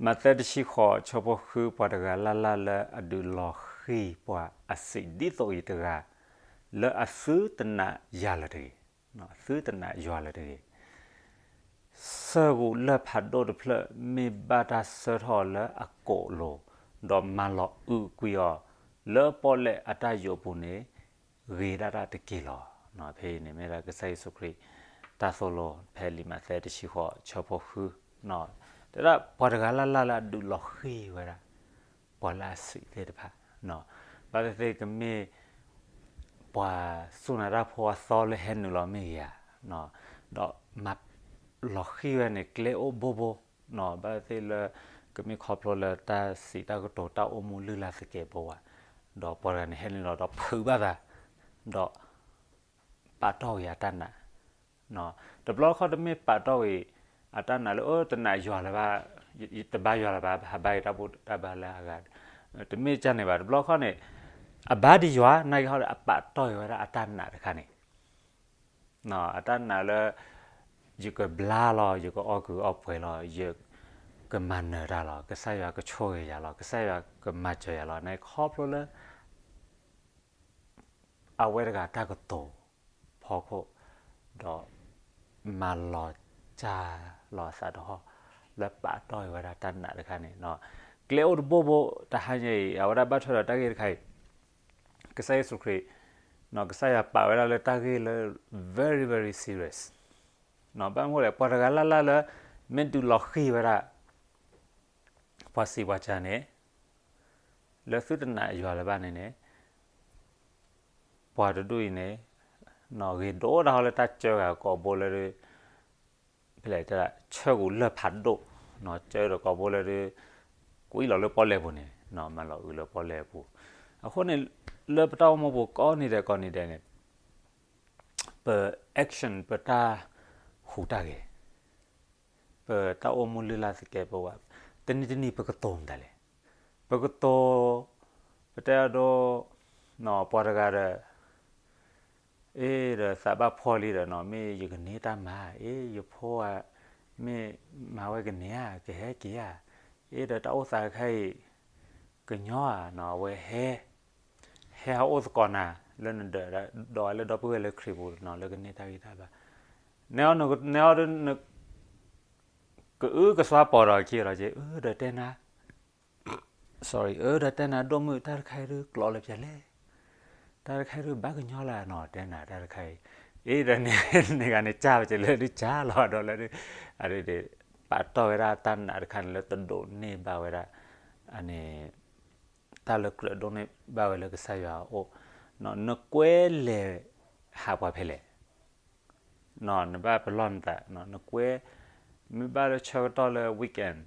မးသဲတဆံဃိး ဆၢဖိဃု ပှၤတဂၤလၢ်လၢ်လၢအဒုးလီၤဃံၤပှၤအစံးဒ်သိးအံၤတဂၤ လၢအသုတနာ်ယၤလၢၤတဂ့ၤ, သုတနာ်ယွၤလၢၤတဂ့ၤ. ဆၢဂူာ်လၢၢ်ဖးဒိၣ်တဖျၢၣ် မ့ၢ်ဘၣ်တၢ်ဆှၢထီၣ်အီၤလၢအကိာ်လိၤ, ဒီးမၤလီၤအုးကွံာ်အီၤ လၢပီၣ်လဲၣ်အတၢ်ယိာ်ပူၤန့ၣ် ဂ့ၤဒၣ်တၢ်တက့ၢ်လီၤ. ဖဲအံၤန့ၣ်မ့ၢ်ဒၣ်ကစၢ်ယ့ၣ်ၡူးခရံာ်တၢ်သိၣ်လိ ဖဲလံာ်မးသဲတဆံဃိး ဆၢဖိဃု, တဲဒၣ်ပှၤတဂၤလၢ်လၢ်လၢအဒုးလီၤဃံၤဝဲဒၣ် ပှၤလၢအစံးသ့ၣ်တဖၣ်, ဘၣ်သ့ၣ်သ့ၣ်ကမ့ၢ် ပှၤစူၢ်နာ်တၢ်ဖိအသီလၢဟဲနုာ်လီၤမ့ၢ်ဂ့ၤဧါ, ဒီးမၤလီၤဃံၤဝဲန့ၣ် ကျဲအိၣ်ဘိဘိ, ဘၣ်သ့ၣ်သ့ၣ်လၢ ကမ့ၢ်ခီဖျိလၢတၢ်စံးတၢ်ကတိၤတၢ်အိၣ်မူလုၢ်လၢ်သကဲးပဝး, ဒီးပှၤတဂၤန့ၣ်ဟဲနုာ်လီၤဒီးဖုးဘၣ်သး, ဒီး ပာ်တီၢ်ဝံၤအတၢ်နာ်, တဘျီတခီၣ်တမ့ၢ်ပာ်တီၢ်ဝံၤ အတၢ်နာ်လၢ အၢ တနာ်ယွၤလၢၤဘၣ်, တဘါယွၤလၢၤဘၣ်, ဟးဘါယတၢ်ဘူၣ်တၢ်ဘါလၢအဂၤ, တမ့ၢ်ကန့ၣ်ဘၣ်, တဘျီတခီၣ်န့ၣ် အဘါဒံးယွၤ နာ်က့ဟီဒီး အပာ်တီၢ်ဝံၤဝဲဒၣ်အတၢ်နာ်တခါန့ၣ်, အတၢ်နာ်လၢ ယကဘျါလီၤ, ယကအီၣ်ကုာ်အီၣ်ပှဲၤလီၤ, ယကမၤနၢၤတၢ်လီၤ, ကစၢ်ယွၤကဆိၣ်ဂ့ၤယၤလီၤ, ကစၢ်ယွၤကမၤစၢၤယၤလီၤ, နာ်က့ခီဖျိလၢ အဝဲတဂၤတၢ်ကတိၤဖီခိၣ်, ဒီးမၤလီၤစၢ်လီၤအသးတဟီၣ် လၢပာ်တီၢ်ဝံၤဝဲဒၣ်တၢ်နာ်တခါန့ၣ်, ကျဲအိၣ်တဘိဘိ, တဟါညါအံၤ အဝဲဒၣ်ဘၣ်ထွဲဒီးတၢ်ဂ့ၢ်တခါအံၤ, ကစၢ်ယ့ၣ်ၡူးခရံာ်, ကစၢ်ယွၤပာ်ဝဲဒၣ်လၢတၢ်ဂ့ၢ်လၢ very very serious, ဘၣ်မနုၤလဲၣ် ပှၤတဂၤလၢ်လၢ်လၢ မ့ၢ်ဒုးလီၤဃံၤဝဲဒၣ် ပှၤစံးပှၤစှၤန့ၣ်, လၢသုတနာ်ယွၤလၢၤဘၣ်န့ၣ်န့ၣ်, ပှၤတဒူၣ်အံၤန့ၣ်, ဂ့ၤဒိၣ်တၢ်ဟီလၢတၢ်ကၢဂၤကိးဘိလၢ, ဖဲလဲၣ် ဆၢဂူာ်လၢၢ်ဖးဒိၣ်, ကၢဒီးကိးဘိလၢဒုး, ကွံာ်လီၤလၢပီၣ်လဲၣ်ပူၤန့ၣ်, မၤလီၤအုးလၢပီၣ်လဲၣ်ပူၤ, အဃိန့ၣ်, လၢပတၢ်အိၣ်မူပူၤကိးနံၤဒဲးကိးနံၤဒဲးန့ၣ်, ပ action ပတၢ်ဟူးတၢ်ဂဲၤ ပတၢ်အိၣ်မူလုၢ်လၢ်သကဲးပဝး, တနံၤတနံၤပကတိၤမတၤလဲၣ်, ပကတိၤ, ပတဲအဒိ, ပှၤတဂၤဒီး, အ့ဒီးသးဘၣ်ဖှီၣ်လံဒီးနီၤ မ့ၢ်ယကန့ၢ်တၢ်မၤ, အ့ယဖိဧါ, မ့ၢ်မၤဝဲကန့ၢ်ဧါ, ကဟဲက့ၤဧါ, အ့ဒီးတၢ်အိၣ်သးခဲအံၤ, ကညီဧါနီၤ အဝဲဟဲ ဟဲဟးအိၣ်သကိးနၤလၢနဒၢး ဒီးလၢဒီပုၢ်ဝဲၢ်လၢခရံာ်ပူၤနီၤ လၢကန့ၢ်တၢ်ဂံၢ်တၢ်ဘါ, နဲအီၤ နဲအီၤ ကအုကစွါပိာ်ဒီးခံလီၤက့ၤ အၢဒီးတဲနၤ, sorry အၢဒီးတဲနၤ ဒိၣ်မုၣ်တၢ်တခါအံၤဒုးကျိးလၢပျၢၤလဲၣ်, တၢ်တခါအံၤဒုးဘၣ်ကညီလၢနီၤ တဲနၤတၢ်တခါအံၤ, အ့ဒီးန့ၣ်ဂၤန့ၣ် ကၢ်ဝဲက့ၤလၢဒုးကၢ်လီၤဒီးလၢဒုး, အဒုး ပာ်တီၢ်ဝဲဒၣ်တၢ်နာ်တခါန့ၣ်လၢတဒိးန့ၢ်ဘၣ်ဝဲဒၣ်, အန့ၣ် တၢ်လၢကြၢးဒိးန့ၢ်ဘၣ်ဝဲလၢကစၢ်ယွၤအအိၣ်, နကွဲလဲၤဟးပှၤဖဲလဲၣ်, နဘၣ်ပလီၢ်နသး နကွဲ, မ့ၢ်ဘၣ်လၢဆၢကတီၢ်လၢ weekend,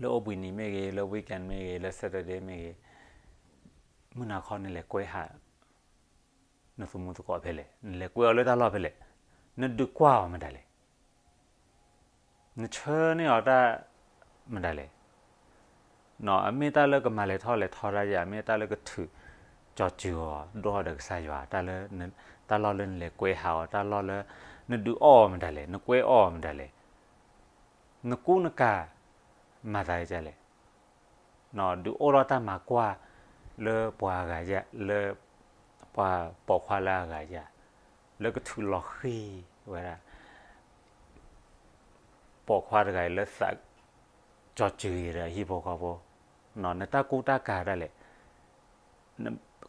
လၢအိၣ်ဘှံးနံၤမ့ၢ်ဂ့ၤ လၢ weekend မ့ၢ်ဂ့ၤ လၢ Saturday မ့ၢ်ဂ့ၤ, မုၢ်နၤခီနလဲၤကွဲဟး နသမူသကိးဖဲလဲၣ်, နလဲၤကွဲအီၤလၢတၢ်လီၢ်ဖဲလဲၣ်, နဒုးကွၢ်အီၤမတၤလဲၣ်, နဆၢန့ၢ်အီၤတၢ်မတၤလဲၣ်, အမ့ၢ်တၢ်လၢကမၤလဲၤထီၣ်လဲၤထီတၢ်ယၤ အမ့ၢ်တၢ်လၢကထုးကၠီၤစၢၤအီၤ ဒိၣ်ထီၣ်ဒီးကစၢ်ယွၤ, တၢ်လၢ, တၢ်လီၢ်လၢနလဲၤကွဲဟးအီၤ တၢ်လီၢ်လၢ နဒုးအီၣ်အီၤမတၤလဲၣ်, နကွဲအီၣ်အီၤမတၤလဲၣ်, နကူနကၤ မၤသးဒ်လဲၣ် ဒုးအိၣ်ထီၣ်တၢ်မၤကွၢ်လၢပှၤအဂၤယၤ, လၢပှၤပိာ်ခွါလၢအဂၤယၤ, လၢကထုးလီၤဃံၤဝဲဒၣ် ပိာ်ခွါတဂၤအံၤလၢသးကၠီၤစၢၤအံၤဒီးအဟံၣ်ဖိဃီဖိ, နတၢ်ကူတၢ်ကၤဒၣ်လဲာ်,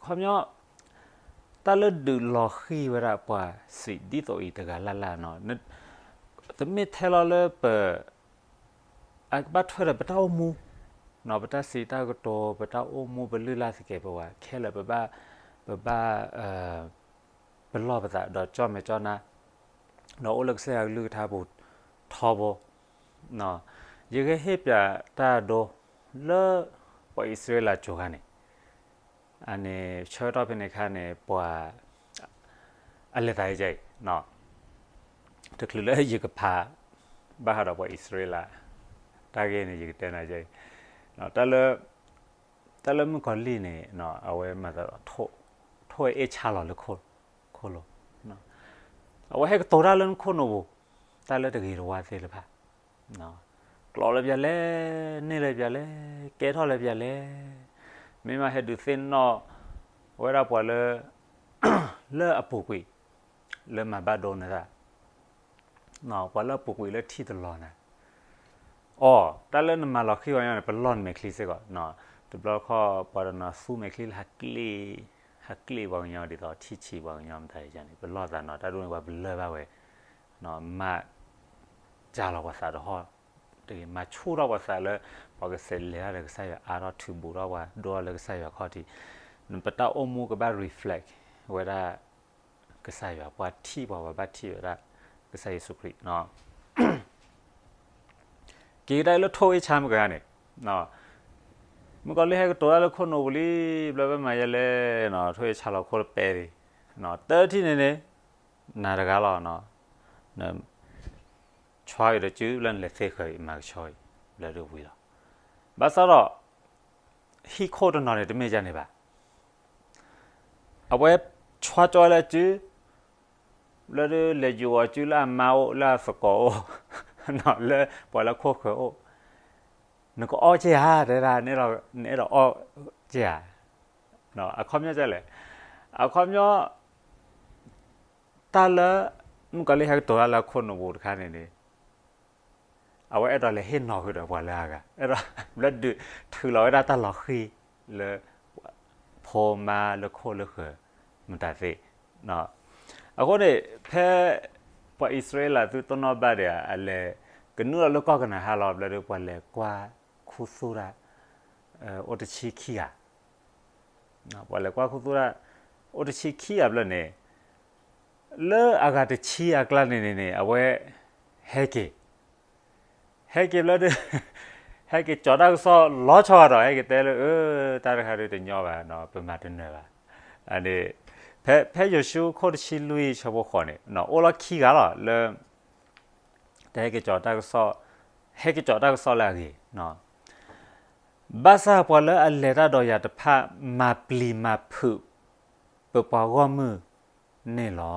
ခီပညီ တၢ်လၢဒုးလီၤဃံၤဝဲဒၣ်ပှၤစံးဒ်သိးအံၤတဂၤလၢ်လၢ်နီၤ, တမ့ၢ်ထဲလီၤလၢပ အကဘၣ်ထွဲဒီးပတၢ်အိၣ်မူ, ပတၢ်စံးတၢ်ကတိၤ ပတၢ်အိၣ်မူ ပလုၢ်လၢ်သကဲးပဝးခဲလၢာ် ပဘၣ်, ပဘၣ် ပလီၢ်ပသးဒီးကၠီၣ်မဲာ်ကၠီၣ်နါ, ဒီးအိၣ်လၢကစၢ်ယွၤကလုၢ်ကထါပူၤထီဘိ, ယကဟ့ၣ်ပျးတၢ်ဒိလၢပှၤအံၣ်စရ့လးကိၤခါန့ၣ်, အန့ၣ် ဆၢကတီၢ်ဖဲန့ၣ်အခါန့ၣ် ပှၤ အလဲၤသးအံၤကအံၤ, တချုးလၢယကဖး ဘၣ်ဃးဒီးပှၤအံၣ်စရ့လး တၢ်ဂ့ၢ်န့ၣ် ယကတဲနၤကအံၤ, တၢ်လၢ, တၢ်လၢမုၣ်ကီၤလံၢ်န့ၣ် အဝဲမၤသးဒီး ထိၣ်ဝဲအ့ၣ်ဆါလီၤလၢခိၣ်လိၤ, အဝဲဟဲကတိၤတၢ်လၢနခိၣ်နူာ်ပူၤ, တၢ်လၢတဂ့ၤတဝါသ့ၣ်တဖၣ်, ကျီလၢပျၢၤလဲၣ်, န့ၢ်လၢပျၢၤလဲၣ်, ကဲထီၣ်လၢပျၢၤလဲၣ်, မ့ၢ်မးဟဲဒုးသ့ၣ်နီၣ်ဝဲဒၣ်ပှၤလၢ လၢအပူၤကွံာ် လၢမၤဘၣ်ဒိနသး, ပှၤလၢအပူၤကွံာ်လၢထံၣ်တလီၤနၤ, အိ, တၢ်လၢနမၤလီၤဃံၤပှၤကညီန့ၣ် ပလီၢ်နမဲာ်ချံစ့ၢ်ကီး, တဘျီခီပှၤတနီၤသူမဲာ်ချံလၢ ဟးကျ့ၣ်ပှၤကညီဒ်သိး ထံၣ်ဆံးပှၤကညီမတၤန့ၣ် ပလီၢ်သးနီၤ, တၢ်ဒ်န့ၣ်ပှၤပလၢၢ်ဘၣ်ဝဲ, မၤ ကၢ်လီၤပှၤသးတဟီၣ်တဂ့ၤ, မၤဆူၣ်ထီၣ်ပှၤသးလၢ ပှၤကဆဲးလဲၤတၢ်ဒီးကစၢ်ယွၤ အါထီၣ်ထုးဘူးထီၣ်ပှၤ ဒိၣ်ထီၣ်လၢကစၢ်ယွၤခီၣ်ထံး, ပတၢ်အိၣ်မူကဘၣ် reflect ဝဲဒၣ် ကစၢ်ယွၤ, ပှၤထံၣ်ပှၤ ပှၤဘၣ်ထံၣ်ဝဲဒၣ် ကစၢ်ယ့ၣ်ၡူးခရံာ် က့ၤကဒါလၢထိၣ်အ့ၣ်ဆါမုၢ်ကဂၤန့ၣ်, မုၣ်ကီၤလံၢ်ဟဲကတိၤတၢ်လၢခိၣ်နူာ်ပူၤလံ, ဘျီဘၣ်မၤယဲလဲၣ်, ထိၣ်အ့ၣ်ဆါလီၤခိၣ်တပဲသ့ၣ်, တထံၣ်န့ၣ်န့ၣ် နၤတဂၤလီၤ, ဆှါအံၤဒီးစုလၢနလဲၤသ့ဃၢၤအံၤမၤကဆှီအံၤ, ဘျီဒုးဝံၤလီၤ. ဘၣ်ဆၣ်ဒီး ဟံၣ်ခိၣ်တနီၤန့ၣ် တမ့ၢ်ဒ်န့ၣ်ဘၣ်. အဝဲဆှါကၠီလၢစု လၢဒုးလဲၤယိၤအီၤစုလၢအမါအိၣ် လၢအသကိးအိၣ်, လၢပှၤလၢခိၣ်ဃၢၤအိၣ်, နကအီၣ်က့ၤဧါ, တဲဒၣ်, နအဲၣ်ဒိးအီၣ်က့ၤဧါ. အခီပညီဒ်လဲၣ်, အခီပညီ တၢ်လၢ မုၣ်ကီၤလံၢ်ဟဲကတိၤတၢ်လၢခိၣ်နူာ်ပူၤတခါန့ၣ်န့ၣ် အဝဲအဲၣ်ဒိးလဲၤဟ့ၣ်နီၤဃုာ်ဒီးပှၤလၢအဂၤ, အဲၣ်ဒိး ဘျီဒုးထုးလီၤဝဲဒၣ်တၢ်လီၤဃံၤလၢ ဖိမါလၢခိၣ်လၢဃၢၤမတၤသ့ၣ်. အဃိန့ၣ် ဖဲပှၤအံၣ်စရ့လးသုတနီၣ်ဘၣ်ဒီး အလဲၤကနုာ်လီၤလၢကီၢ်ကနၤအၣ်လီၤ, ဘျီဒုးပှၤလဲၤကွၢ်ခူသူၣ်တၢ် အိၣ်တဆံခံဂၤ, ပှၤလဲၤကွၢ်ခူသူၣ်တၢ် အိၣ်တဆံခံဂၤဘျီန့ၣ် လၢအဂၤတဆံအကျါန့ၣ်န့ၣ်န့ၣ် အဝဲ ဟဲက့ၤ, ဟဲက့ၤဘျီဒုး ဟဲက့ၤကၠီၤတၢ်ကစီၣ်လီၤဆီဂၤဒီး ဟဲက့ၤတဲလၢ အၢ တၢ်တခါဒုးတညီဘၣ်, ပမၤတနၢၤဘၣ်. ဖဲ ဖဲယိၤၡူခိၣ်တဆံလွံၢ်ဆၢဖိဃိးန့ၣ် အိၣ်လီၢ်ခံဂၤလီၤလၢ တဟဲက့ၤကၠီၤတၢ်ကစီၣ်, ဟဲက့ၤကၠီၤတၢ်ကစီၣ်လၢအဂ့ၤ, ဘၣ်ဆၣ်ပှၤလၢအလဲၤတၢ်ဒီးယၤတဖၣ် မၤပျံၤမၤဖုး ပပှၤဂီၢ်မုၢ်န့ၣ်လီ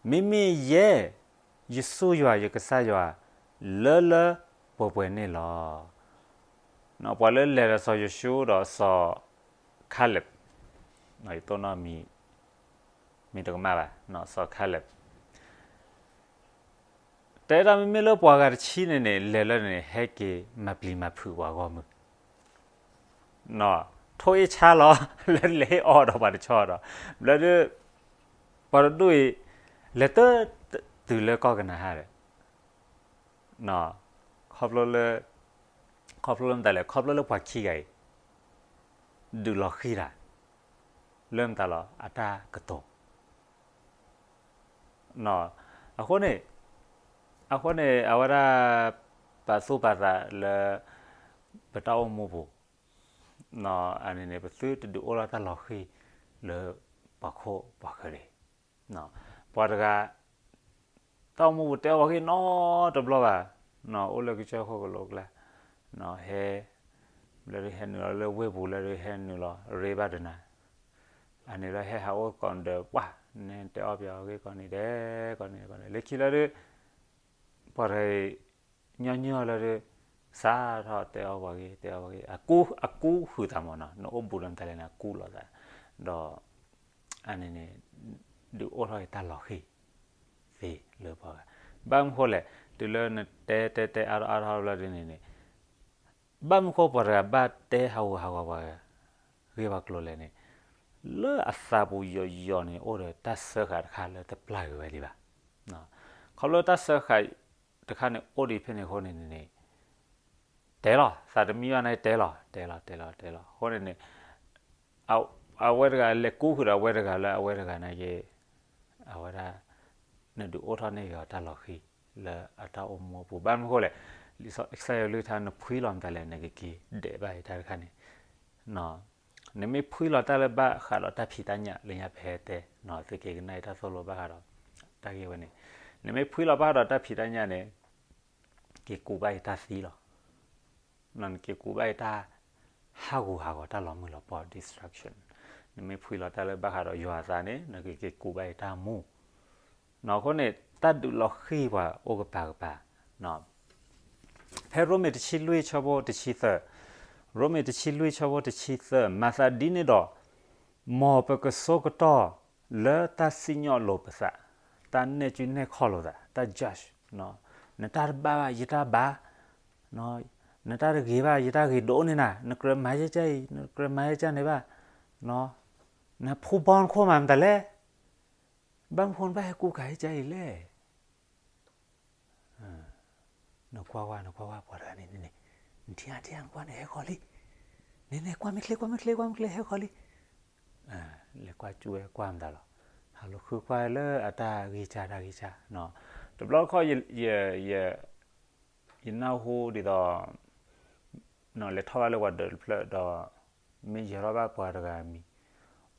ၤ. မ့မ့ၢ်ယဲ ယဆူယွၤယကစၢ်ယွၤ လၢလၢပှဲၤပှဲၤန့ၣ်လီၤ. ပှၤလၢလဲၤဒီးစီၤယိၤၡူဒီးစီၤခါလၢး, ယတိၢ်နီၣ်မံၤ မ့ၢ်တကမၣ်ဘၣ်, စီၤခါလၢး တဲဒၣ်မ့မ့ၢ်လၢပှၤဂၤတဆံန့ၣ်န့ၣ် လဲၤလၢန့ၣ် ဟဲက့ၤမၤပျံၤမၤဖုးပှၤဂီၢ်မုၢ်, ထိၣ်အ့ၣ်ဆါလီၤ လၢလဲၤဟ့ၣ်အီၣ်ဒီးပှၤတဆီဒီး ဘျီဒုး ပှၤတဒူၣ်အံၤ လဲၤတတုၤလၢကီၢ်ကနၤအၣ်ဒီး ခီဖျိလၢ ခီဖျိလၢမတၤလဲၣ်, ခီဖျိလၢပှၤခံဂၤအံၤ ဒုးလီၤဃံၤတၢ် လၢမတၤလီၤ အတၢ်ကတိၤ အဃိန့ၣ် အဃိန့ၣ် အဝဲဒၣ် ပာ်သူၣ်ပာ်သးလၢ ပတၢ်အိၣ်မူပူၤ အန့ၣ်န့ၣ် ပသုတဒုးအိၣ်လၢတၢ်လီၤဃံၤလၢပှၤခိၣ်ပှၤဃၢၤတဂ့ၤ. ပှၤတဂၤ တၢ်အိၣ်မူပူၤတဲအီၣ်ပှၤဂ့ၢ်နီတဘျီဘၣ်, အိၣ်လၢကစၢၢ်ခိၣ်ကလိကျါ, ဟဲ လၢဒုးဟဲနုာ်လီၤလၢဝ့ၢ်ပူၤ လၢဒုးဟဲနုာ်လီၤရ့ဘၣ်တနၤ, အန့ၣ်လၢဟဲဟးအိၣ်ကိးနဒၢးပှၢ် နဲတဲအီၣ်ပှၤဂ့ၢ်ကိးနံၤဒဲး ကိးနံၤဒဲး ကိးနံၤဒဲး လၢခံလၢဒုး ပှၤတဂၤအံၤ ညီနုၢ်အီၤလၢဒုး စးထီၣ်တဲအီၣ်ပှၤဂ့ၢ် တဲအီၣ်ပှၤဂ့ၢ် အကူ အကူဃုာ်သးမးနီၤ နအိၣ်ဘူးဒီးမတၤလဲၣ်န့ၣ် အကူလိာ်သး, ဒီး အန့ၣ်န့ၣ် ဒုးအိၣ်ထီၣ်က့ၤတၢ်လီၤဃံၤသ့လၢပှၤဂၤ, ဘၣ်မနုၤဃိလဲၣ်, တုၤလၢနတဲတဲတဲအါထီၣ်အါထီၣ်ဘျီဒ်န့ၣ်န့ၣ်, ဘၣ်မနုၤဃိပှၤတဂၤဘၣ်တဲဟးဂူာ်ဟးဂီၤပှၤဂ့ၢ်ပှၤကျိၤလဲၣ်န့ၣ်, လၢအသးပူၤယိာ်ယိာ်န့ၣ် အိၣ်ဒီးတၢ်စၢဃာ်တခါလၢတပျၢ်က့ၤဝဲလံဘၣ်. ခီဖျိတၢ်စၢဃာ်တခါန့ၣ် အိၣ်ဒံးဖဲန့ၣ်အဃိန့ၣ်န့ၣ် တဲလီၤ, သးတမံဘၣ်န့ၣ် တဲလီၤ တဲလီၤ တဲလီၤ တဲလီၤ အဃိန့ၣ်န့ၣ် အဝဲတဂၤလဲၤကူဃုာ်ဒီးအဝဲတဂၤလၢအဝဲတဂၤန့ၣ်က့ၤ, အဝဲဒၣ် နဒုးအိၣ်ထီၣ်န့ၢ်က့ၤအီၤတၢ်လီၤဃံၤ လၢအတၢ်အိၣ်မူအပူၤ ဘၣ်မနုၤဃိလဲၣ်, လံာ်စီဆှံကစၢ်ယွၤကလုၢ်ကထါ နဖှံလီၤမတၤလဲၣ် နကက့ၤဒဲးဘၣ်အံၤတၢ်တခါန့ၣ် နမ့ၢ်ဖှံလီၤတၢ်လၢဘၣ်ဃးဒီးတၢ်ဖံးတၢ်ညၣ်လၢညါပဟဲတဲ, သုက့ၤကနၣ်အံၤတၢ်သိၣ်လိဘၣ်ဃးဒီး တၢ်ဂ့ၢ်ဝဲန့ၣ်, နမ့ၢ်ဖှံလီၤဘၣ်ဃးဒီးတၢ်ဖံးတၢ်ညၣ်န့ၣ်, က့ၤကူးဘၣ်အံၤတၢ်သံလီၤ. နက့ၤကူးဘၣ်အံၤတၢ် ဟးဂူာ်ဟးဂီၤတၢ်လီၤမုၢ်လီၤပှီၢ် distraction, နမ့ၢ်ဖှံလီၤတၢ်လၢဘၣ်ဃးဒီးယွၤအသးန့ၣ် နကက့ၤကူးဘၣ်အံၤတၢ်မူ, အဃိန့ၣ် တၢ်ဒုးလီၤဃံၤပှၤအိၣ်ကပၤကပၤ, ဖဲရိမ့ၤတဆံလွံၢ်ဆၢဖိတဆံသၢ, ရိမ့ၤတဆံလွံၢ်ဆၢဖိတဆံသၢ, မၤသးဒ်န့ၣ်ဒီး, မ်ပကဆိကတီၢ်လၢတၢ်စံၣ်ညီၣ်လိာ်ပသး, တၢ်နဲၣ်ကူနဲၣ်ခီၣ်လိာ်သး, တၢ် judge, နတၢ်တဘၣ်ဘၣ် ယတၢ်ဘၣ်, နတၢ်တဂ့ၤဘၣ် ယတၢ်ဂ့ၤဒိၣ်န့ၢ်နၤ, နကြၢးမၤယဲၢ်ကၢ်အံၤ နကြၢးမၤယဲၢ်ကၢ်န့ၣ်ဘၣ်, နဖူဘီနခိၣ်မးမတၤလဲၣ်, ဘၣ်မနုၤဃိနဘၣ်ဟဲကူကၤယဲၢ်ကၢ်အံၤလဲၣ်. နကွၢ်ကွၢ် နကွၢ်ကွၢ် ပှၤတဂၤန့ၣ်န့ၣ်, နထံၣ်ဧါ ထံၣ်ဧါ နကွၢ်န့ၣ် ဟဲဃီၤလံ, န့ၣ်န့ၣ် ကွၢ်မ့ၢ်ချ့ ကွၢ်မ့ၢ်ချ့ ကွၢ်မ့ၢ်ချ့ ဟဲဃီၤလံ, လဲၤကွၢ်ကၠူဝဲကွၢ်မတၤလီၤ, ဟးလိာ်ဃုကွၢ်လၢအတၢ်ဂံၢ်စၢ်တၢ်ဂံၢ်စၢ်, တဘျီတခီၣ် ယနၢ်ဟူဒ်သိး လဲၤထီၣ်ဘၣ်လၢပှၤဒၢးတဖျၢၣ်ဒီး မ့ၢ်ယဲၤထီၣ်ဘၣ်ပှၤတဂၤအမံၤ,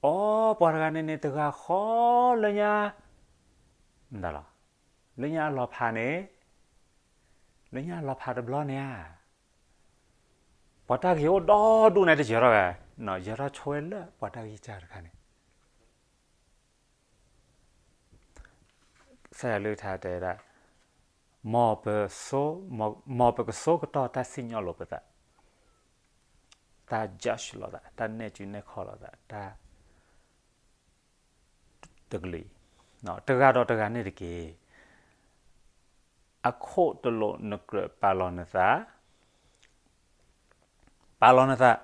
အိ ပှၤတဂၤန့ၣ်န့ၣ် တဂၤဃီလၢညါ, မတၤလီၤ, လၢညါအလီၤဖးန့ၣ်, လၢညါအလီၤဖးတဘျီန့ၣ်ဧါ, ပှၤတၢ်ဂ့ၤအိၣ်ဒီဒူၣ်န့ၣ်တယဲၤထီၣ်ဘၣ်, ယဲၤထီၣ်ဆိဝဲလၢပှၤတၢ်ဂံၢ်စၢ်တခါန့ၣ် ကစၢ်ယွၤကလုၢ်ကထါတဲဝဲဒၣ်, မ်ပကဆိကတီၢ်တၢ်စံၣ်ညီၣ်လိာ်ပသး, တၢ် judge လိာ်သး, တၢ်နဲၣ်ကူနဲၣ်ခီၣ်လိာ်သး, တၢ် တကလုာ်အံၤ, တဂၤဒီးတဂၤန့ၣ်တက့ၢ်. အခိၣ်တလိာ်နကြၢးပာ်လီၤနသး, ပာ်လီၤနသး,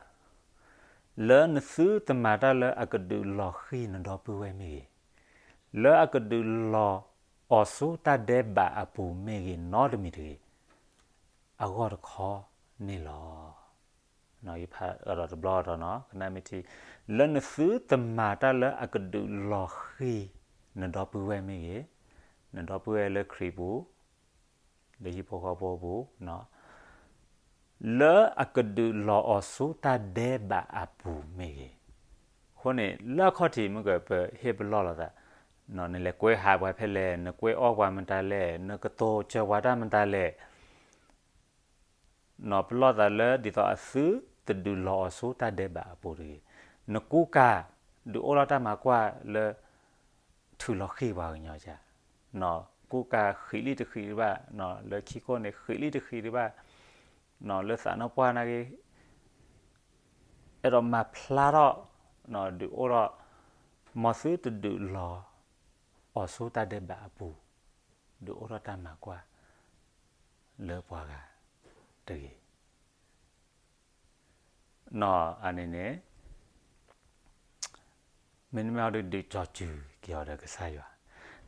လၢနသုတမၤတၢ်လၢအကဒုးလီၤဃံၤနဒီပုၢ်ဝဲၢ်မ့ၢ်ဂ့ၤ, လၢအကဒုးလီၤအီၤဆူတၢ်ဒဲးဘးအပူၤမ့ၢ်ဂ့ၤနီတမံၤတဂ့ၤ, အဂီၢ်တခီန့ၣ်လီၤ. ယဖးဒီးတဘျီဒီးနီၤ ကနၣ်မ့ၢ်ထံ, လၢနသုတမၤတၢ်လၢအကဒုးလီၤဃံၤနဒီပုၢ်ဝဲၢ်မ့ၢ်ဂ့ၤ, နဒီပုၢ်ဝဲၢ်လၢခရံာ်ပူၤ, လၢဟံၣ်ဖိဃီဖိပူၤ, လၢအကဒုးလီၤအီၤဆူတၢ်ဒဲးဘးအပူၤမ့ၢ်ဂ့ၤ, အဃိန့ၣ် လၢအခီၣ်ထံးမ့ၢ်ကပဟ့ၣ်ပလီၢ်လိာ်သး, နလဲၤကွဲဟးပှၤဖဲလဲၣ်, နကွဲအီၣ်ပှၤမတၤလဲၣ်, နကတိၤစၢၤပှၤတၢ်မတၤလဲၣ် ပလီၢ်သးလၢဒ်သိးအသုတဒုးလီၤအီၤဆူတၢ်ဒဲးဘးအပူၤတဂ့ၤ. နကူကၤဒုးအိၣ်ထီၣ်တၢ်မၤကွၢ်လၢ ထုးလီၤဃံၤပှၤကညီက, ကူကၤဃံးလံတဃံးတဘၣ်, လၢခံခိၣ်န့ၣ် ဃံးလံတဃံးတဘၣ်, လၢသးနါပှၢ်နာ်က့ အဲၣ်ဒိးမၤဖျါထီၣ်, ဒုးအိၣ်ထီၣ်, မ်သုတဒုးလီၤအီၤဆူတၢ်ဒဲးဘးအပူၤ, ဒုးအိၣ်ထီၣ်တၢ်မၤကွၢ်လၢပှၤဂၤတဂ့ၤ. အန့ၣ်န့ၣ် မ့တမ့ၢ်ဟီဒုး ဒုးကၠီၤစူၤက့ၤအီၤဒီးကစၢ်ယွၤ,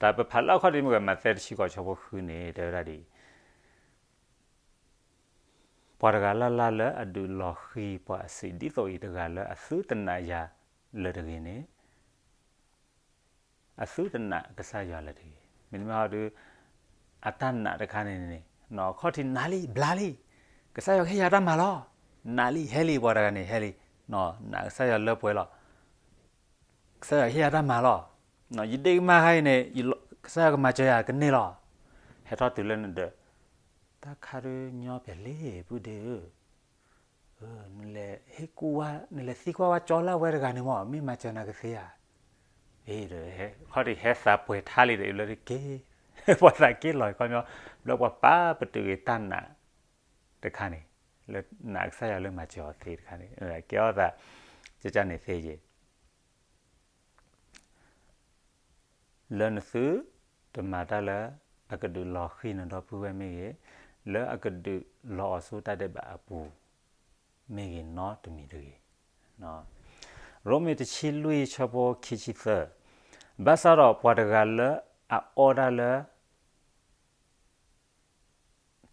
တၢ်ပဖးလၢအခီၣ်ထံးမ့ၢ်ကမၤသဲတဆံဃိးဆၢဖိဃုန့ၣ် တဲဝဲဒၣ်ဒ်အံၤ, ပှၤတဂၤလၢ်လၢ်လၢအဒုးလီၤဃံၤပှၤအဆံး ဒ်သိးအံၤတဂၤလၢအသုတနာ်ယၤလၢၤတဂ့ၤန့ၣ် အသုတနာ်ကစၢ်ယွၤလၢၤတဂ့ၤ. မ့တမ့ၢ်ဟီဒုး အတၢ်နာ်တခါန့ၣ်န့ၣ် ခီၣ်ထံးနၤလံ ဘျါလံ, ကစၢ်ယွၤကဟ့ၣ်ယၤတၢ်မၤလီၤ, နၤလံ ဟဲလံ ပှၤတဂၤန့ၣ် ဟဲလံ, နာ်ကစၢ်ယွၤလၢပှဲၤလီၤ, ကစၢ်ယွၤဟ့ၣ်ယၤတၢ်မၤလီၤ, ယဒ့ကမၢ်ခါအံၤန့ၣ် ကစၢ်ယွၤကမၤစၢၤယၤကန့ၢ်လီၤ, ဟဲထီၣ်တုၤလၢနဒၢး, တၢ်ခါဒုးညီပၠးလံ ပုၢ်ဒ့ဧၢ, နလဲၤဟ့ၣ်ကူၣ်ဝဲ နလဲၤသံကွၢ်ဝဲကၠီလၢ်ဝဲတဂၤန့ၣ်မး မ့ၢ်မၤစၢၤနၤကသ့ဧါ, ခီၣ်ထံးဟဲသးပှဲၤထါလံဒီးလၢတက့ၢ်, ပှၤသးက့ၢ်လီၤခီပညီ, ဘျီပှၤပာ်ပတုာ်ဂ့ၤတၢ်နာ်တခါန့ၣ်, လၢနာ်ကစၢ်ယွၤလၢမၤစၢၤအီၤသ့တခါန့ၣ်, ကဲထီၣ်သး ကကန့ၣ်သ့ယဲၢ် လၢနသုတမၤတၢ်လၢအကဒုးလီၤဃံၤနဒီပုၢ်ဝဲၢ်မ့ၢ်ဂ့ၤ, လၢအကဒုးလီၤအီၤဆူတၢ်ဒဲးဘးအပူၤမ့ၢ်ဂ့ၤနီတမံၤတဂ့ၤ. ရိမ့ၤတဆံလွံၢ်ဆၢဖိခံဆံသၢ, ဘၣ်ဆၣ်ဒီးပှၤတဂၤလၢအအီၣ်တၢ်လၢ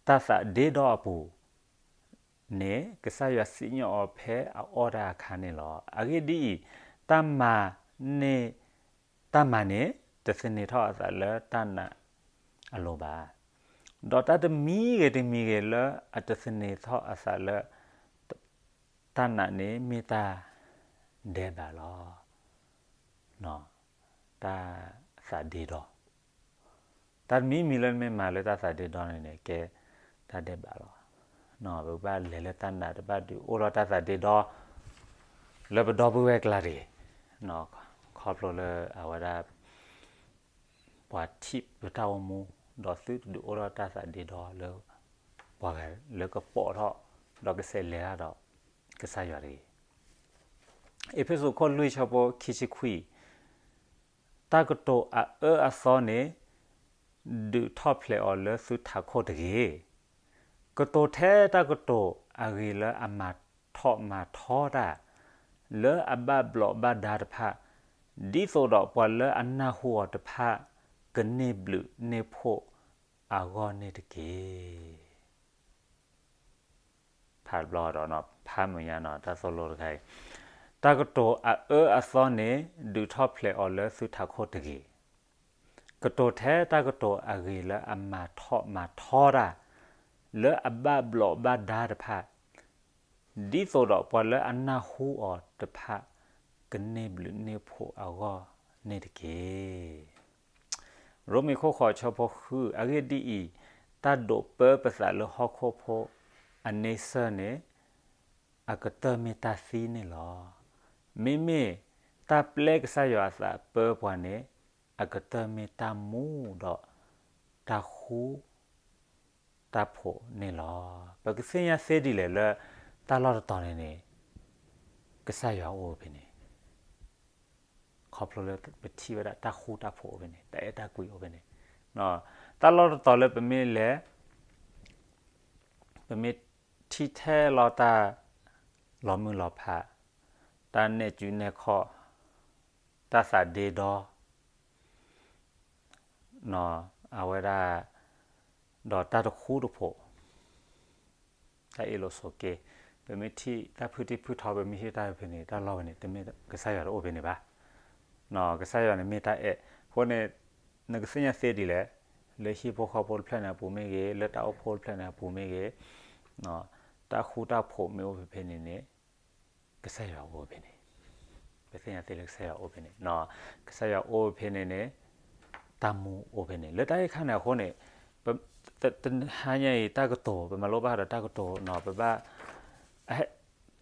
တၢ်သးဒ့ဒီအပူၤန့ၣ် ကစၢ်ယွၤစံၣ်ညီၣ်အီၤဖဲအအီၣ်တၢ်အခါန့ၣ်လီၤ. အဂ့ၢ်ဒ်အံၤ, တၢ်မၤန့ၣ်, တၢ်မၤန့ၣ် တသန့ၤထီၣ်အသးလၢတၢ်နာ်အလိၤဘၣ်. ဒီးတၢ်တမံၤဂ့ၤတမံၤဂ့ၤလၢအတသန့ၤထီၣ်အသးလၢ တၢ်နာ်န့ၣ်မ့ၢ်တၢ်ဒဲးဘးလီၤ. တၢ်သးဒ့ဒီ တၢ်တမံၤမံၤလၢနမ့ၢ်မၤလၢတၢ်သးဒ့ဒီန့ၣ်န့ၣ် ကဲတၢ်ဒဲးဘးလီၤ. ပကဘၣ်လဲၤလၢတၢ်နာ် တဘၣ်ဒုးအိၣ်ထီၣ်တၢ်သးဒ့ဒီ လၢပဒီပုၢ်ဝဲၢ်ကျါတဂ့ၤ. ခီဖျိလၢအဝဲဒၣ် ပှၤထံၣ်ပတၢ်အိၣ်မူ ဒီးသုတဒုးအိၣ်ထီၣ်တၢ်သးဒ့ဒီလၢ ပှၤဂၤလၢကပိာ်ထီၣ် ဒီးကဆဲးလဲၤတၢ်ဒီး ကစၢ်ယွၤတဂ့ၤ. အ့းဖ့းစူးခိၣ်လွံၢ်ဆၢဖိခံဆံခွံ, တၢ်ကတိၤအအၢအသီန့ၣ် ဒုးထီၣ်ဖျဲးအီၤလၢသုထးခိၣ်တဂ့ၤ. ကတိၤထဲတၢ်ကတိၤအဂ့ၤလၢအမၤထီၣ်မၤထီတၢ် လၢအဘၣ်ဘျီးဘၣ်ဒါတဖၣ်, ဒ်သိးဒီးပှၤလၢအနၢ်ဟူအီၤတဖၣ် ကန့ၢ်ဘျုးန့ၢ်ဖှိၣ်အဂီၢ်န့ၣ်တက့ၢ်. ဖးတဘျီဒီး ဖးမုာ်ညါနီၤ တၢ်သိၣ်လိတခါအံၤ, တၢ်ကတိၤအအၢအသီန့ၣ် ဒုးထီၣ်ဖျဲးအီၤလၢသုထးခိၣ်တဂ့ၤ. ကတိၤထဲတၢ်ကတိၤအဂ့ၤလၢအမၤထီၣ်မၤထီတၢ် လၢအဘၣ်ဘျီးဘၣ်ဒါတဖၣ်, ဒ်သိးဒီးပှၤလၢအနၢ်ဟူအီၤတဖၣ် ကန့ၢ်ဘျုးန့ၢ်ဖှိၣ်အဂီၢ်န့ၣ်တက့ၢ်. ရိမ့ၤခိၣ်ဃိးဆၢဖိဃု, အဂ့ၢ်ဒ်အံၤ, တၢ်ဒိးပၢပသးလၢဟီၣ်ခိၣ်ဖိအန့ဆၢၣ်န့ၣ် အကတၢၢ်မ့ၢ်တၢ်သံန့ၣ်လီၤ. မ့မ့ၢ်တၢ်ပျဲကစၢ်ယွၤအသးပၢပှၤန့ၣ် အကတၢၢ်မ့ၢ်တၢ်မူဒီးတၢ်ဃူတၢ်ဖိးန့ၣ်လီၤ. ပကသ့ၣ်ညါသ့ဒ်လဲၣ်လၢ တၢ်လီၢ်တတီၤန့ၣ်န့ၣ် ကစၢ်ယွၤအိၣ်ဖဲန့ၣ်, ခီဖျိလၢပထံၣ်ဝဲဒၣ်တၢ်ဃူတၢ်ဖိးအိၣ်ဖဲန့ၣ်, တၢ်အဲၣ်တၢ်ကွံအိၣ်ဖဲန့ၣ်, တၢ်လီၢ်တတီၤလၢပမ့ၢ်လဲၤ ပမ့ၢ်ထံၣ်ထဲလီၤတၢ်လီၤမုၢ်လီၤဖး, တၢ်နဲၣ်စုနဲၣ်ခီၣ်, တၢ်သးဒ့ဒီ အဝဲဒၣ် ဒီးတၢ်တဃူတဖိး, တၢ်အ့ၣ်လိာ်ဆိးက့, ပမ့ၢ်ထံၣ်တၢ်ဖုတံၢ်ဖုထီ ပမ့ၢ်ဟ့ၣ်တၢ်ဖဲန့ၣ် တၢ်လီၢ်ဝဲန့ၣ် တမ့ၢ်ကစၢ်ယွၤတအိၣ်ဖဲန့ၣ်ဘၣ်. ကစၢ်ယွၤန့ၣ်မ့ၢ်တၢ်အဲၣ်, အဃိန့ၣ် နကသ့ၣ်ညါသ့ဒ်လဲၣ်, လၢဟံၣ်ဖိဃီဖိတဖျၢၣ်န့ၣ်အပူၤမ့ၢ်ဂ့ၤ, လၢတၢ်အိၣ်ဖှိၣ်တဖျၢၣ်န့ၣ်အပူၤမ့ၢ်ဂ့ၤ, တၢ်ဃူတၢ်ဖိးမ့ၢ်အိၣ်ဖဲဖဲန့ၣ်န့ၣ် ကစၢ်ယွၤအိၣ်ဖဲန့ၣ်, ပသ့ၣ်ညါသ့လၢကစၢ်ယွၤအိၣ်ဖဲန့ၣ်, ကစၢ်ယွၤအိၣ်ဖဲန့ၣ်န့ၣ် တၢ်မူအိၣ်ဖဲန့ၣ်, လၢတၢ်အံၤခါန့ၣ်အဃိန့ၣ် တဟါညါအံၤ တၢ်ကတိၤ ပမၤလိဘၣ်ဃးဒီးတၢ်ကတိၤနီၤ ပဘၣ်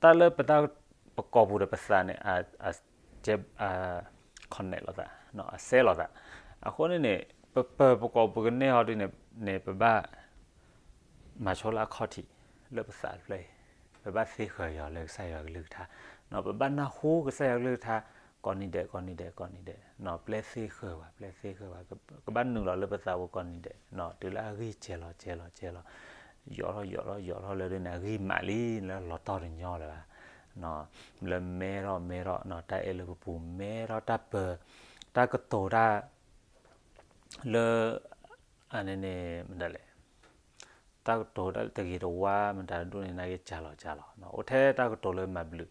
တၢ်လၢပတၢ် ပကိာ်ပူၤဒီးပသးန့ၣ် အ connect လိာ်သး အစဲလိာ်သး, အဃိန့ၣ်န့ၣ် ပပၢၤပကိာ်ပူၤကန့ၢ်ဟီဒ်န့ၣ်န့ၣ် ပဘၣ် မၤဆိလၢအခီၣ်ထံး လၢပသးတဖျၢၣ်အံၤ, ပဘၣ်သ့ဃၢၤယွၤလၢကစၢ်ယွၤကလုၢ်ကထါ, ပဘၣ်နၢ်ဟူကစၢ်ယွၤကလုၢ်ကထါ ကိးနံၤဒဲး ကိးနံၤဒဲး ကိးနံၤဒဲး, ပျဲသ့ဃၢၤဝဲ ပျဲသ့ဃၢၤဝဲ, ကဘၣ်နုာ်လီၤလၢပသးပူၤကိးနံၤဒဲး, တုၤလၢအဂံၢ်စဲၤလီၤ စဲၤလီၤ စဲၤလီၤ, ယိးထီၣ် ယိးထီၣ် ယိးထီၣ်လၢဒ်န့ၣ် အဂံၢ်မးလံ လၢလီၤတီၢ်တညီလၢၤဘၣ်, လၢမဲထီၣ် မဲထီၣ် တၢ်အဲၣ်လၢပပူၤ မဲထီၣ် တၢ်ပၢၤ တၢ်ကတိၤတၢ် လၢ အန့ၣ်န့ၣ် မတၤလဲၣ်, တၢ်ကတိၤတၢ်တဂ့ၤတဝါ မတၤတဒူၣ်န့ၣ် နာ်က့ၤကၢ်လီၤကၢ်လီၤ, အိၣ်ထဲတၢ်ကတိၤလၢမၤဘျုး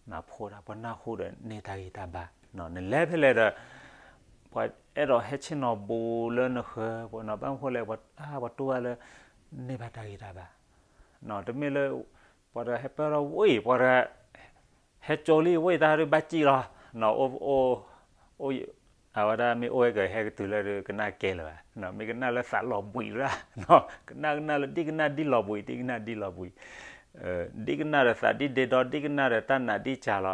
မၤဖှိၣ်တၢ် ပှၤနၢ်ဟူဒီးန့ၢ်တၢ်ဂံၢ်တၢ်ဘါ, နလဲၤဖဲလဲၣ်ဒီး ပှၤအဲၣ်ဒိးဟဲဆ့ၣ်နီၤဘူးလၢနဃၢၤ, ပှၤနီၤ ဘၣ်မနုၤဃိလဲၣ် ပှၤတူၢ်ဘၣ်လၢ န့ၢ်ဘၣ်တၢ်ဂံၢ်တၢ်ဘါ, တမ့ၢ်လၢ ပှၤတဂၤဟဲပၢၢ်ထီၣ်ဝံၤ ပှၤတဂၤ ဟဲကၠိလံ ဝံၤတၢ်ဒုးဘၣ်စံၣ်လီၤ, အိၣ် အဝဲဒၣ်မ့ၢ်အိၣ်ဝဲကဟဲကတုၤလၢဒုး ကနၣ်ကဲလၢၤဘၣ်, မ့ၢ်ကနၣ်လၢသးလီၤဘှံးရၣ်, ကနၣ်ကနၣ်လၢဒ်ကနၣ်ဒ်လီၤဘှံး ဒ်ကနၣ်ဒ်လီၤဘှံး, ဒ်ကနၣ်ဒီးသးဒ်ဒ့ဒီ ဒ်ကနၣ်ဒီးတၢ်နးဒ်ကၢ်လီၤ,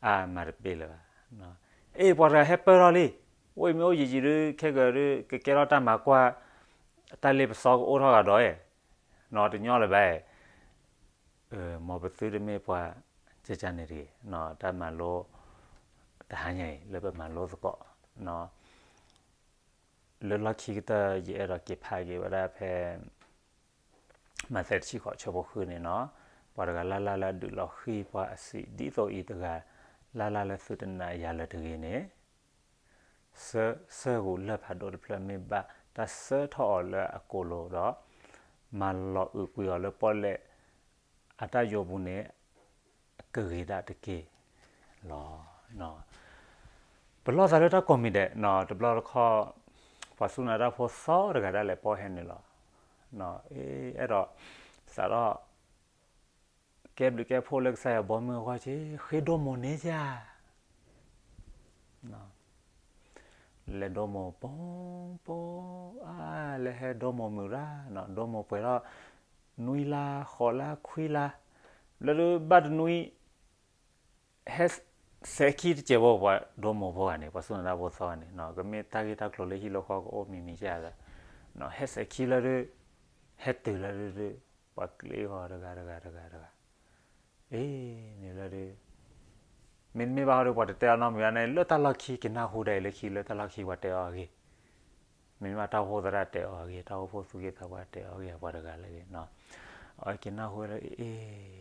အါမၤတပ့ၢ်လၢၤဘၣ်. အ့ ပှၤတဂၤဟဲပၢၢ်ထီၣ်လံ, ဝံၤမ့ၢ်အိၣ်ယံာ်ယံာ်ဒုး ခဲကၢၤဒုး ကကဲထီၣ်တၢ်မၤကွၢ် တၢ်လ့ပစီကအိၣ်ထီၣ်ဂၤဒီး နီတညီလၢၤဘၣ်, မ်ပသုတမ့ၢ်ပှၤ ကကန့ၣ်တဂ့ၤ, တၢ်မၤလိ တဟါညါအံၤ လၢပမၤလိသကိး လၢလီၢ်ခံကတၢၢ် ယအဲၣ်ဒိးက့ၤဖးက့ၤဝဲဒၣ်ဖဲ မးသဲတဆံဃိးဆၢဖိဃုန့ၣ်နီၤ, ပှၤတဂၤလၢ်လၢ်လၢအဒုးလီၤဃံၤပှၤအဆံး ဒ်သိးအံၤတဂၤလၢ်လၢ်လၢသုတနာ်ယၤလၢၤတဂ့ၤန့ၣ် ဆၢ ဆၢဂူာ်လၢၢ်ဖးဒိၣ်တဖျၢၣ်မ့ၢ်ဘၣ်တၢ်ဆၢထီၣ်အီၤလၢအကိာ်လိၤဒီး မၤလီၤအုးကွံာ်အီၤလၢပီၣ်လဲၣ်အတၢ်ယိာ်ပူၤန့ၣ် ကဂ့ၤဒၣ်တက့ၢ်လီၤ. ပလီၢ်သးလၢတၢ်ကိးမံၤဒဲး တဘျီတခီၣ် ပှၤစူၢ်နာ်တၢ်ဖိသီတဂၤဒၣ်လဲာ်ပီၣ်ဟဲနုာ်လီၤ, အဲၣ်ဒိး စးထီၣ် ကဲဘျုးကဲဖှိၣ်လၢကစၢ်ယွၤဘီမုၢ်အဂီၢ်က့ၤ ဃ့ဒိမိၢ်န့ၢ်ယၤ လဲၤဒိမိၢ်ပိပိ အါ လဲၤဟဲဒိမိၢ်မုာ်ရၣ် ဒိမိၢ်ပှဲၤထီၣ် နွံလါ ဃိးလါ ခွံလါ လၢဒုးဘၣ်တနွံ ဟဲစဲးခံတစဲးဖိ ပှၤဒိမိၢ်ဖိဂၤန့ၣ် ပှၤစူၢ်နာ်တၢ်ဖိသီဂၤန့ၣ် ကမ့ၢ်တၢ်ဂ့ၢ်တၢ်ကျိၤလၢဟံၣ်လၢဃီကအိၣ်မံၤမံၤကဲသး ဟဲစဲးခံလၢဒုး ဟဲတုၤလၢဒုး ပှၤကျ့အီၤတဂၤတဂၤတဂၤတဂၤ, အ့ န့ၣ်လၢဒုး မ့တမ့ၢ်ဘၣ်ဟီဒီး ပှၤတတဲအီၤနီတမံၤဘၣ်န့ၣ် လၢတၢ်လီၢ်ခံကနၢ်ဟူဒၣ်အံၤ လၢခံလၢတၢ်လီၢ်ခံပှၤတဲအီၤအဂ့ၢ်, မ့မ့ၢ်တၢ်အိၣ်ဖှိၣ်သရၣ်တဲအီၤအဂ့ၢ်, တၢ်အိၣ်ဖှိၣ်သူၣ်က့သးပှၢ်တဲအီၤအဂ့ၢ် ပှၤတဂၤလၢအဂ့ၢ်နီၤ, အဝဲကနၢ်ဟူလၢ အ့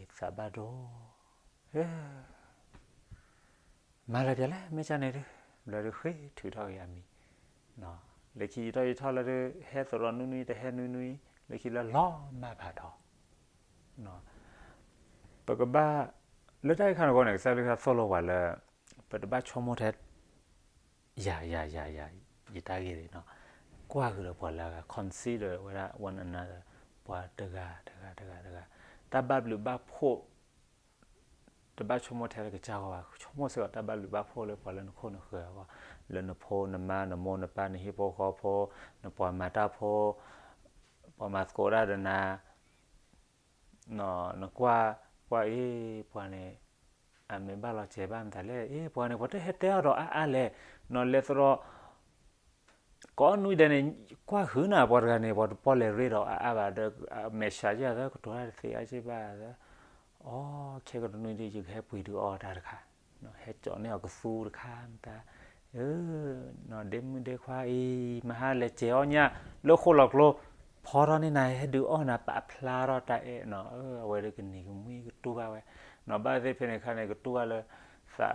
သးဘၣ်ဒိ မၤလၢပျၢၤလဲၣ် မ့ၢ်ကန့ၣ်ဒုး ဘျၢဒုးဃ့ထုးထီၣ်က့ၤအမံၤ, လၢခံယံာ်ထီၣ်ယံာ်ထီၣ်လၢဒုး ဟဲသရိာ်နွံနွံ တဟဲနွံနွံ, လၢခံလၢလီၤမၢ်ဖးထီ, ပကဘၣ် လၢတၢ်အံၤခါန့ၣ်အဃိန့ၣ် ကစၢ်ခရံာ်သိၣ်လိပှၤလၢ ပတဘၣ်ဆိကမိၣ်ထဲ ယၤ ယၤ ယၤ ယၤ ယတၢ်ဂ့ၢ်န့ၣ်နီၤ, ကွၢ်ဃုာ်ဒီးပှၤလၢအဂၤ consider ဝဲဒၣ် one another ပှၤတဂၤတဂၤတဂၤတဂၤ, တၢ်ဘၣ်ဘျုးဘၣ်ဖှိၣ် တဘၣ်ဆိကမိၣ်ထဲလၢကစၢ်ဂီၢ်ဘၣ်, ဆိကမိၣ်စ့ၢ်ကီးတၢ်ဘၣ်ဘျုးဘၣ်ဖှိၣ်လၢပှၤလၢနခိၣ်နဃၢၤအဂီၢ်, လၢနဖိနမါနမိၢ်နပၢ်နဟံၣ်ဖိဃီဖိ, နပှၤမၤတၢ်ဖိ, ပှၤမၤသကိးတၢ်ဒီးနၤ နကွၢ် ကွၢ်အ့ၣ် ပှၤန့ၣ် အမ့ၢ်ဘၣ်လီၤစဲၤဘၣ်မတၤလဲၣ်, အ့ၣ် ပှၤန့ၣ် ပှၤတဟဲတဲအီၤဒီးအါအါလဲၣ်, နလဲၤသရိာ် ကိးနွံဒဲးန့ၣ် ကွၢ်ဃုာ်နၤပှၤတဂၤန့ၣ် ပှၤတပီၢ်လဲၤရ့ဒီးအါအါဘၣ်ဒီး မဲာ်ဆှးယၤသၢ ကတိၤတၢ်တသ့အါက့ဘၣ်သၢ, အီ ခဲကတနွံဒ်ယကဟဲပှ့ၤဒုးအီၣ်တၢ်တခါ, ဟဲကၠီန့ၢ်အီၤကသူတခါမတၤ, ဒ့မုၣ်ဒ့ခွါအံၤ မဟါလဲၤစဲၤအီၣ်ညၣ် လၢဃိၣ်လီၤကျိ, ဖီထီၣ်န့ၢ်နၤ ဟဲဒုးအီၣ်နၤ ပာ်ဖျါထီၣ်တၢ်အဲၣ်နီၤ, အဝဲဒၣ်ကနံၤကမှံကတူၢ်ဘၣ်ဝဲ, နီၤ ဘၣ်သ့ၣ်ဖဲန့ၣ်အခါန့ၣ် ကတူၢ်ဘၣ်လၢ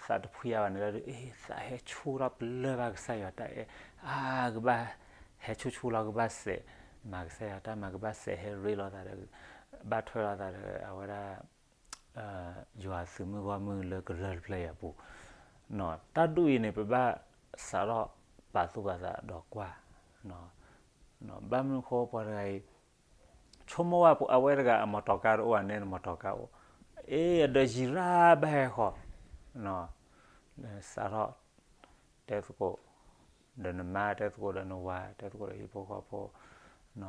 သးတဖှံအါဘၣ်န့ၣ်လၢဒုး အ့ၣ် သးဟဲဆူၣ်ထီၣ်ပလၢၢ်ဘၣ်ကစၢ်ယွၤတၢ်အဲၣ်, အါ ကဘၣ်ဟဲဆူၣ်ဆူၣ်လီၤ ကဘၣ်စဲး မၤကစၢ်ယွၤတၢ်မၤ ကဘၣ်စဲးဟဲရ့လိာ်သးဒီး ဘၣ်ထွဲလိာ်သးဒီး အဝဲဒၣ် ယွၤသုးမုၢ်ဂီၢ်မုၢ်လၢကရၢၢ်တဖျၢၣ်အံၤအပူၤ, တၢ်ဒ်အံၤန့ၣ် ပဘၣ်စးထီၣ်ပာ်သူၣ်ပာ်သးဒီးကွၢ်, ဘၣ်မနုၤအဃိပှၤတဂၤအံၤ ဆိကမိၣ်ဘၣ်အဝဲတဂၤအမီၢ်တီၤကါတအိၣ်ဘၣ်န့ၣ် နမီၢ်တီၤကါအိၣ်, အ့ၣ် ဒီးယံၤရၣ်ဘၣ်ဟဲဃီၤ, စးထီၣ် တဲသကိး ဒီးနမါ တဲသကိးဒီးနဝၤ တဲသကိးဒီးဟံၣ်ဖိဃီဖိ,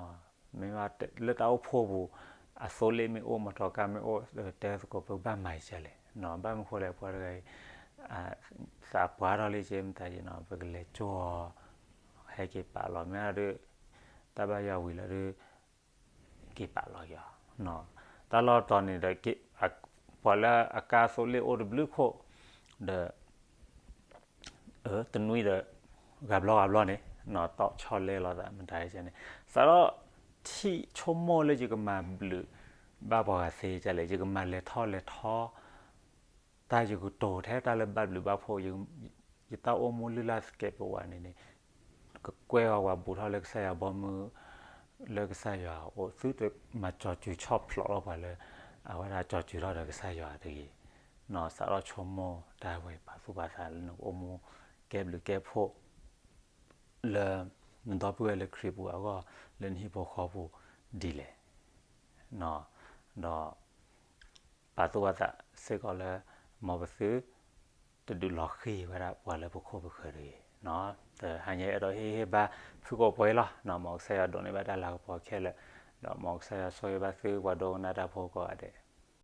မ့ၢ်လၢတၢ်အိၣ်ဖှိၣ်ပူၤ အသိလ့ၣ်မ့ၢ်အိၣ် မီၢ်တီၤကါမ့ၢ်အိၣ် တဲသကိး ပကဘၣ်မၤယကဲလဲၣ်, ဘၣ်မနုၤဃိလဲၣ် ပှၤတဂၤအံၤ သးပှၢ်ထီၣ်လံက့မတၤယံၤနီၤ ပကလဲၤကၠိအီၤ ဟဲက့ၤပာ်လီၤ မ့ၢ်ဒုး တၢ်ဘၣ်ယွၤဝံၤလီၤဒုး က့ၤပာ်လီၤက့ၤအီၤ, တၢ်လီၢ်တတီၤန့ၣ်ဒီး ပှၤလၢအကါသိလ့ၣ်အိၣ်တဘျုးခိၣ် ဒီး တနွံဒီး ဂၤဘျီဂၤဘျီန့ၣ် တီဆီလဲလိာ်သးမတၤန့ၣ် စးထီၣ်ထံၣ်ဆိကမိၣ်လၢယကမၤဘျုးဘၣ်ပှၤဂၤသ့ဒ်လဲၣ် ယကမၤလဲၤထီၣ်လဲၤထီ တၢ်ယကတိၤထဲတၢ်လၢဘၣ်ဘျုးဘၣ်ဖှိၣ် ယတၢ်အိၣ်မူလုၢ်လၢ်သကဲးပဝးန့ၣ်န့ၣ် ကကွဲအီၤပှၤဘူးထီၣ်လၢကစၢ်ယွၤဘီမုၢ် လၢကစၢ်ယွၤအအိၣ် သုတမၤကၠီၤစူၤဆီၣ်ဖျိးထီၣ်ပှၤလၢ အဝဲဒၣ်ကၠီၤစူၤထီၣ်ဒီးကစၢ်ယွၤတဂ့ၤ, စးထီၣ်ဆိကမိၣ်တၢ်ဝဲ ပာ်သူၣ်ပာ်သးလၢနကအိၣ်မူ ကဲဘျုးကဲဖှိၣ် လၢ နဒီပုၢ်ဝဲၢ်လၢခရံာ်ပူၤအဂီၢ် လၢနဟံၣ်ဖိဃီပူၤဒ်လဲၣ်, ဒီး ပာ်သူၣ်ပာ်သးစ့ၢ်ကီးလၢ မ်ပသု တဒုးလီၤဃံၤဝဲဒၣ်ပှၤလၢပခိၣ်ပဃၢၤတဂ့ၤ, တဟါညါအဲၣ်ဒိးဟ့ၣ်ဂံၢ်ဟ့ၣ်ဘါဖုကိးပှဲၤလီၤ, မ်ကစၢ်ယွၤဒိးန့ၢ်ဘၣ်တၢ်လၤကပီၤခဲလၢာ်, ဒီးမ်ကစၢ်ယွၤဆိၣ်ဂ့ၤဘၣ်သုပှၤဒိကနၣ်တၢ်ဖိကိးဂၤဒဲး,